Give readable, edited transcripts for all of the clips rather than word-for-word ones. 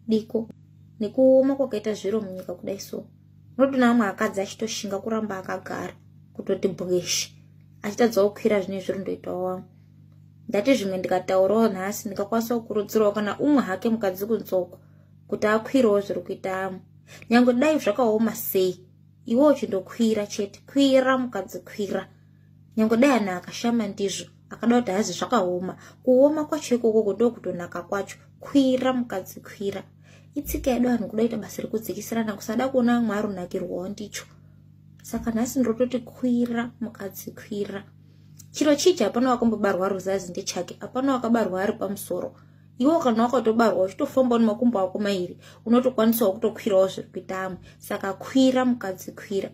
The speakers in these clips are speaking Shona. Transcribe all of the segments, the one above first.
Diko nekuoma kwakaita zviro munyika kudai so unotoona vamwe akadzi achitoshinga kuramba akagara kutoti bweshi achitadzawo kukwira zvine zviri ndoitawo vamwe. Ndati zvimwe ndikataurawo nhasi ndingakwanisa kukurudzirawo kana umwe hake mukadzi kunzoko kuti akwirewo zviri kuita amwe. Nyange dai zvakaoma sei iwe uchindokwira chete, kwira mukadzi kwira. Nyange dai anhu akashama ndizvo akada kuti hazi zvakaoma, kuoma kwacho ikoko ndokutonaka kwacho. Kwira mukadzi kwira. Itsika yedu anhu kuda kuita basa rekudzikisirana, kusada kuona vamwe arunakirwawo ndicho. Saka nhasi ndinototi kwira mukadzi kwira. Chiro chichi hapana wakambobarwa ruzazi ndechake, hapana wakabarwa ari pamusoro. Iwe kana wakatobarwa uchitofamba nemakumbo ako mairi unotokwanisawo kutokwirawo zviri kuita amwe. Saka kwira mukadzi kwira.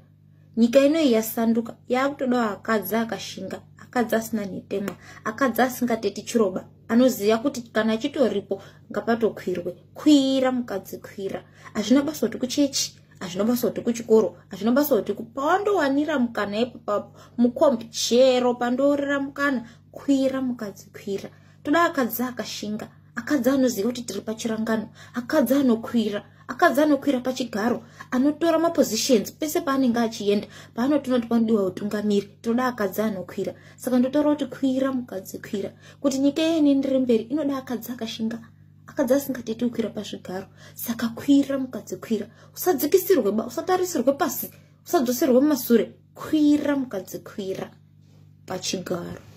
Nyika inoyi yasanduka, yakutodawo akadzi akashinga, akadzi asina nhetemwa, akadzi asingateti chiroba, anoziva kuti kana chitoripo ngapatokwirwe. Kwira mukadzi kwira. Hazvina basa kuti kuchechi, hazvina basa kuti kuchikoro, hazvina basa kuti pawandowanira mukana ipapapo mukombi, chero pandoorera mukana, kwira mukadzi kwira. Toda akadzi akashinga, akadzi anoziva kuti tiri pachirangano, akadzi anokwira, akadzi anokwira pachigaro, anotora mapositions pese paanenge achienda, paanotoona kuti panodiwa utungamiri. Toda akadzi anokwira. Saka ndotaura kuti kwira mukadzi kwira, kuti nyika yene ndiri mberi inoda akadzi akashinga, akadzi asingateti kukwira pazvigaro. Saka kwira mukadzi kwira, usadzikisirwe ba, usatarisirwe pasi, usadzoserwe mumasure. Kwira mukadzi kwira pachigaro.